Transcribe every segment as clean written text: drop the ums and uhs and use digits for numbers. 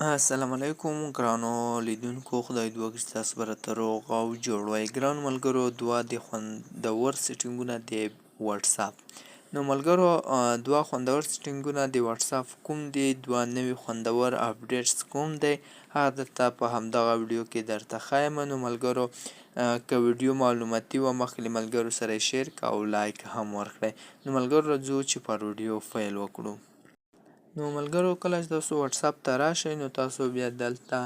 السلام علیکم ګرانو لیدونکو، خدای دې وکړي چې تاسو به راته روغ او جوړ وئ. ګرانو ملګرو، دوه د خوندور سیټینګونه د واتساپ. نو ملګرو، دوه خوندور سیټینګونه د واتساپ کوم دي، دوه نوي خوندور updates کوم دی، هغه درته په همدغه ویډیو کې درته ښایم. نو ملګرو، که ویډیو معلوماتي وه، مخکې له ملګرو سره یې share او like هم ورکړئ. نو ملګرو، راځو چې پر ویډیو پیل وکړو. نو ملګرو، کله چې تاسو واتساپ ته راشئ، نو تاسو بیا دلته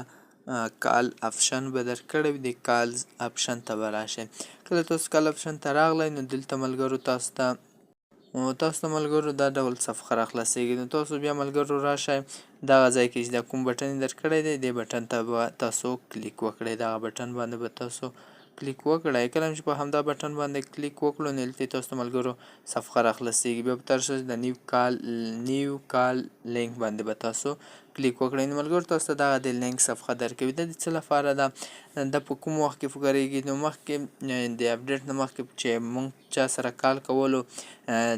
call option به درکړی وي، د call option ته به راشئ. کله تاسو call option ته راغلی، نو دلته ملګرو تاسو ته ملګرو دا ډول صفحه راخلاصیږي. نو تاسو بیا ملګرو راشئ دغه ځای کې چې دا کوم بټن یې درکړی دی، دې بټن ته به تاسو کلیک وکړئ. دغه بټن باندې به تاسو کلیک وکړئ. کله چې په همدا بټن باندې کلیک وکړو، نو دلته تاسو ته ملګرو صفحه راخلاصیږي. بیا به تاسو د new call link باندې به تاسو کلیک وکړئ. نو ملګرو، تاسو ته دغه د لینک صفحه درکوي. دا د څه لپاره ده؟ دا په کوم وخت کې پکارېږي؟ نو مخکې د update نه مخکې چې مونږ چا سره call کولو،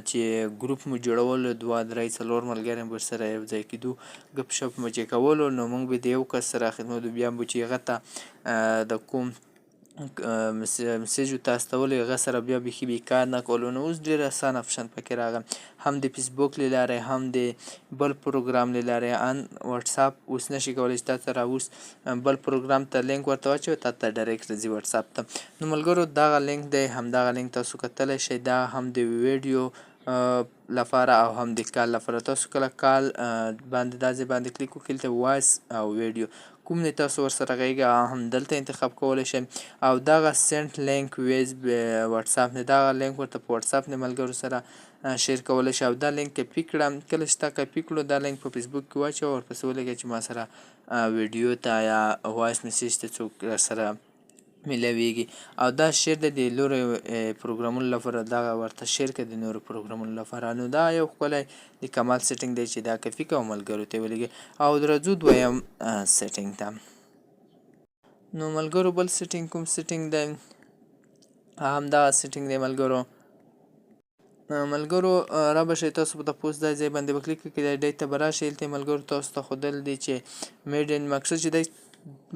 چې ګروپ مو جوړولو، دوه، درې، څلور ملګري به سره یو ځای کېدو، ګپ شپ مو چې کولو، نو مونږ به د یو کس سره خدمت، بیا به چې هغه ته د کوم message ورته استولو، هغه سره بیا بیخي بیکار نه کولو. نو اوس ډېر اسان option پکې راغی، هم د فیسبوک له لارې، هم د بل پروګرام له لارې. ان واتساپ اوس نشي کولی چې تا ته اوس بل پروګرام ته لینک ورته واچوي، تا ته direct راځي واتساپ ته. نو ملګرو، دغه لینک دی، همدغه لینک تاسو کتلی شئ. دا هم د ویډیو لپاره او هم د call لپاره. تاسو کله call باندې دا ځای باندې کلیک وکړئ، دلته voice او ویډیو کوم دی تاسو ورسره غږیږئ، هغه هم دلته انتخاب کولی شئ. او دغه send link with WhatsApp دی، دغه لینک ورته په واتساپ د ملګرو سره share کولی شئ. او دا لینک کپي کړه. کله چې تا کپي کړو، دا لینک په فیسبوک کې واچوه، ورپسې ولیکه چې ما سره ویډیو ته یا voice message ته څوک سره میلاویږي. او دا share دی د نورو پروګرامونو لپاره، دغه ورته share کړه د نورو پروګرامونو لپاره. نو دا یو ښکلی د کمال setting دی چې دا کپي که او ملګرو ته ولیږي. او راځو دویم setting ته. نو ملګرو، بل setting کوم setting دی؟ همدغه setting دی ملګرو. ملګرو، را به شئ تاسو په تپوس دا ځای باندې به کلیک وکړئ، دا ته به راشئ. دلته ملګرو تاسو ته ښودل دي چې made in، مقصد چې دی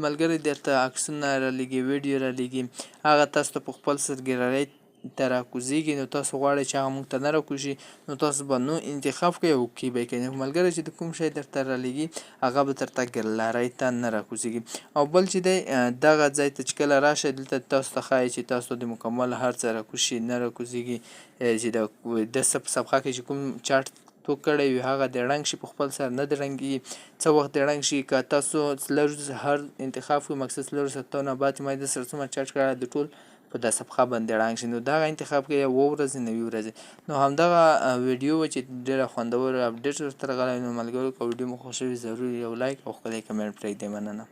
ملګری درته عکسونه رالیږي، ویډیو رالیږي، هغه تاسو ته په خپل سر ګیلرۍ ته راکوزیږي. نو تاسو غواړئ چې هغه مونږ ته نه راکوزي، نو تاسو به نو انتخاب کوئ او okay به یې کوئ. نو ملګری چې د کوم شی درته رالیږي، هغه به درته ګیلرۍ ته نه راکوزیږي. او بل چې دی، دغه ځای ته چې کله راشئ، دلته تاسو ته ښایي چې تاسو د مکمل هر څه راکوز شي، نه راکوزیږي، چې د صفحه کې چې کوم چټ تو کړی وي، هغه د ړنګ شي په خپل سر، نه د ړنګېږي، څه وخت د ړنګ شي. که تاسو څلور هر انتخاب کړئ، مقصد 4 ساعتونه بعد چې ما د سره څومره چټ کړی، د ټول په دا صفحه باندې ړنګ شي. نو دغه انتخاب کړئ، اووه ورځې، 90 ورځې. نو همدغه ویډیو وه چې ډېره خوندوره update ورته راغلی. نو ملګرو، که ویډیو مو خوښه وي، ضرور یو like او ښکلی comment پرېږدئ. مننه.